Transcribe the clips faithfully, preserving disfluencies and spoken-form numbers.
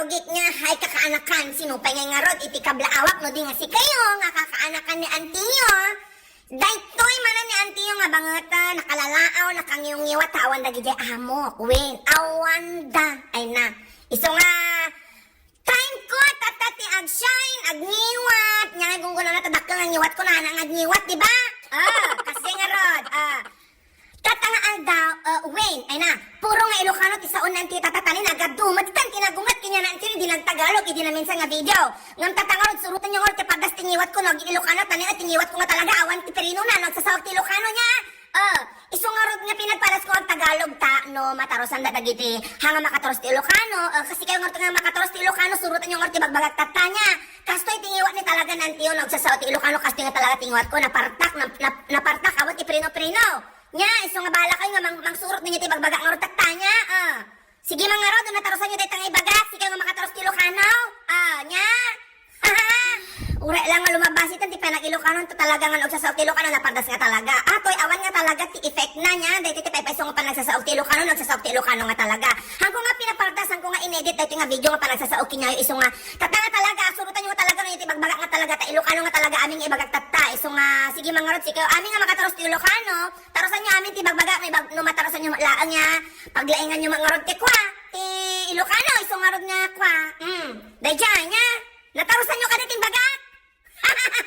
Git nga, hay kakaanakan, sino pay nga ngarud iti kablaawak no di nga sikayo nga kakaanakan ni Antiyo? Daytoy manen ni Antiyo nga banget, ah, nakalalaaw, nakangiwngiwat, ta awan dagidiay amok. Wen, awan da. Ay na. Isu nga, time ko, tatta ti agshine, agngiwat. Nya nga gunggunana ta dakkel nga ngiwat ko, nana nga agngiwat, di ba? Ah, kasi ngarud, ah. Tatta nga aldaw, ah, wen, ay na, puro nga Ilocano ti sao ni Antiyo tatta, ta ni nagadu met ken ti nagunget ken ni Antiyo idi nagtagalog, idi naminsan nga video. Ngem tatta ngarud, surotenyo ngarud ti pardas ti ngiwat ko, no, agin-Ilocano, ta ni, ti ngiwat ko nga talaga, awan ti pirinona, no, agsasaok ti Ilocano nya. Ah, isu ngarud nga pinagpadas ko agtagalog ta, no, matarusan da dagiti, ha nga makaturus ti Ilocano, ah, kasikayo ngarud nga makaturus ti Ilocano, surotenyo ngarud ti bagbagak tatta nya. Kastoy ti ngiwat ni talaga ni Antiyo, no, agsasao ti Ilocano, kastoy nga talaga ti ngiwat ko, napartak, na, na, napartak, awan ti prino-prino. Nya, isu nga bahala kayo nga mang-, mangsurot ninyo ti bagbagak ngarud tatta nya, ah. Sige, mangarud, no natarusanyo dayta nga ibagak, sikayo nga makaturus ti Ilocano. Ah, nya. Uray lang nga lumabas ita ti panag-Ilocano, ta talaga nga agsasao ti Ilocano, napardas nga talaga. Ah, toy, awan nga talaga ti effect na nya, daytoy ti paypayso nga panagsasao ti Ilocano, agsasao ti Ilocano nga talaga. Hanko nga pinapardas, hanko nga inedit, daytoy nga video nga panagsasao kenyayo, isu nga, tatta nga talaga, surotanyo nga talaga, no, iti bagbagak nga talaga, ta Ilocano nga talaga, amin nga ibagak tatta, isu nga, sige, mangarud, sikayo, amin nga makaturus ti Ilocano, tarusanyo amin ti bagbagak, no, ibag-, no matarusanyo laeng nya, paglainganyo mangarud ti kua, ti Ilocano, isu ngarud nga kua. Mm. Daydiay nya. Natarusanyo kadi ti bagak?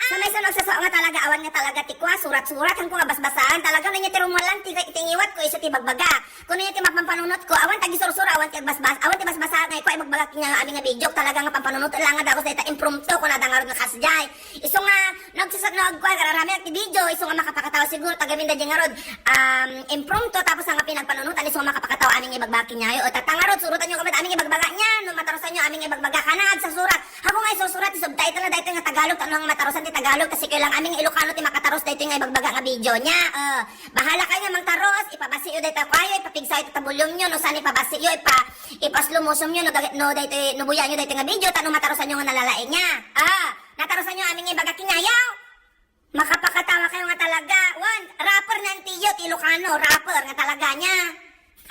Sa maysa no agsasao nga talaga, awan nga talaga ti kua, surat-surat, hanko nga basbasaen, talaga, no, nya ti rumuar lang ti, ti ngiwat ko, isu ti bagbagak. Kuno nya ti mapampanunot ko, awan ti agisursuro, awan ti agbasbas, awan ti basbasaen nga kua, ibagbagak nya amin nga video, talaga nga pampanunot lang nga dagus dayta impromptu, kunada ngarud nga kasdiay. Isu nga, no, agsasa-, no, agkua, agar-aramid ti video, isu nga makapakatawa siguro, ta gamin daydiay ngarud, um, impromptu, tapos nga pinagpanunotan, isu nga makapakatawa amin nga ibagbagak kenyayo. O, tatta ngarud, surotanyo kami amin nga ibagbaga nya, no matarusanyo amin nga ibagbaga, kana agsasurat. Hanko nga isursurat ti subtitle na daytoy nga Tagalog, ta no nga matarusan ti Tagalog, ta sikayo lang amin nga Ilocano ti makatarus daytoy nga ibagbaga nga video nya. Eh, bahala kayo nga mangtarus, ipabasiyo dayta kuayo, ipapigsayo dayta volume nyo, no saan ipabasiyo, ipa-, ipa-slow motion nyo, no, dagit-, no, daytoy, no buyayo daytoy nga video, ta no matarusanyo nga nalalaing nya. Ah, natarusanyo amin nga ibagak kenyayo. Makapakatawa kayo nga talaga. Wen, rapper ni Antiyo ti Ilocano, rapper nga talaga nya.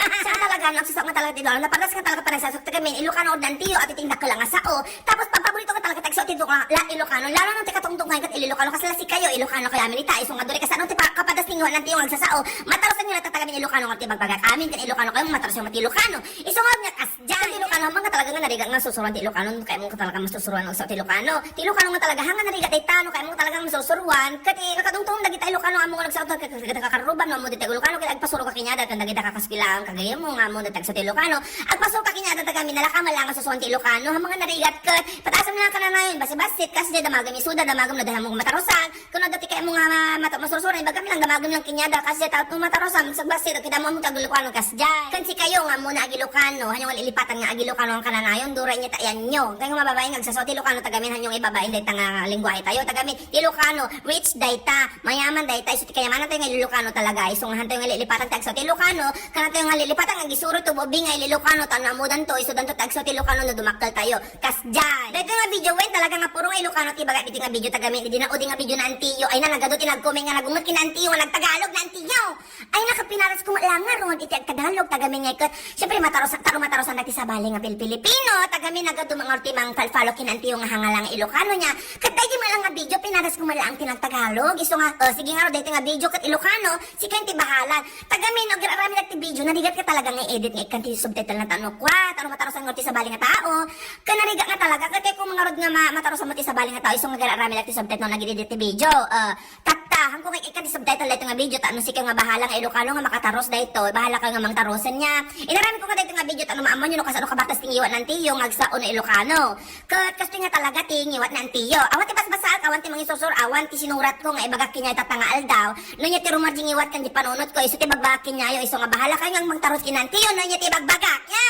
Siya talaga, no, agsasao nga talaga ti Ilocano. Napardas nga talaga panagsasao ti gamin, Ilocano ni Antiyo, ati ti dakkel nga sao. Tapos, paborito nga talaga ti agsao ti Ilocano, la, Ilocano. Lalo no ti katungtungan ket Ilocano, kasla sikayo, Ilocano kayo amin ita. Isu nga duri, kasano ti pa-, kapardas ti ngiwat ni Antiyo nga agsasao. Matarusanyo la ta gamin Ilocano nga ti bagbagak amin, ken Ilocano kayo, matarusanyo ti Ilocano. Isu nga nga kas Diyan ti Ilocano, manga talaga nga narigat nga susuruan ti Ilocano, no kayat mo nga talaga masusuruan nga agsao ti Ilocano. Ti Ilocano nga talaga, ha nga narigat dayta, no kayat mo nga talaga masusuruan. Ket, eh, nakadungtong dagita Ilocano, ammo nga nagsao ta, ka-, ka-, ka-, kakarruban, no, ammo dayta Ilocano, ket agpasuro ka kaniada, ken dagita kakaskuelaen, kagayam mo, nga ammo dayta agsao ti Ilocano. Agpasuro ka kaniada, taga Minalaka, mala nga susuruan ti Ilocano, ha nga narigat ket, pataasam lang kananayon, basi-basit, kas diay damagem isuda, damagem no dayta mo matarusan, Kuno dayta kayat mo nga ma-, mata-, masursuro, ibagam lang, damagem lang kaniada, kas diay ta, no matarusan, magsagbasit, kidamon mo ti ag-Ilocano, kas diay. Ken sikayo nga ammo nga ag-Ilocano, hanyo nga lilipatan nga ag-Ilocano nga kananayon, dura inya ta iyanyo. Kayo nga mababain nga agsasao ti Ilocano, ta gamin hanyo nga ibabain dayta nga lengguahe tayo, ta gamin ti Ilocano, rich dayta, mayaman dayta, isu ti kayamanan tayo nga Ilocano talaga, isu nga hantayo nga lilipatan ti agsao ti Ilocano, ken hantayo nga lilipatan nga agisuro to, ubing nga Ilocano, ta no ammodanto, isudanto ti agsao ti Ilocano no dumakkel tayo. Kasdiay. Daytoy nga video, wen, talaga nga puro nga Ilocano ti ibaga ditoy nga video, ta gamin, idi na-, udi nga video ni Antiyo. Ay na, nagadu ti nag-comment nga nagunget ken ni Antiyo nga nagtagalog ni Antiyo. Ay na, kapinaras ko met lang nga ruan iti agtagalog, ta gamin nga ket, siyempre, matarusan, ta no matarusan dagiti sabali nga Pil-, Pilipino, ta gamin, nagadu nga ti mangfal-follow ken ni Antiyo nga hangalang Ilocano nya. Ket daydi met lang nga video, pinaras ko met lang ti nagtagalog. Isu nga, oh, sige nga, daytoy nga video, ket Ilocano, sikayo ti bahala. Ta gamin, no, agar-aramid ti video, narigat ka talaga nga edit nga ikkan ti subtitle na ta no kua, ta no matarusan nga ti sabali nga tao. Ken narigat nga talaga, ket kung mangarud nga ma-, matarusan mo ti sabali nga tao, isu nga agar-aramid ti subtitle no nag-edit ti video. Eh, tatta, hanko nga ikkan ti subtitle daytoy nga video, ta no sika nga bahala nga Ilocano nga makatarus daytoy, bahala ka nga mangtarusen nya. Inaramid ko nga daytoy nga video, ta no maammoyo no kasano kabatas ti ngiwat ni Antiyo nga agsao no Ilocano. Ket kastoy nga talaga ti ngiwat ni Antiyo. Awan ti basbasaak, awan ti mangisursuro, awan ti sinuratko nga ibagak kenyayo tatta nga aldaw. No nya ti rumuar ti ngiwat ken ti panunotko, isu ti ibagbagak kenyayo, isu nga bahala kayo nga mangtarus ken ni Antiyo, no nya ti ibagbagak. Nya!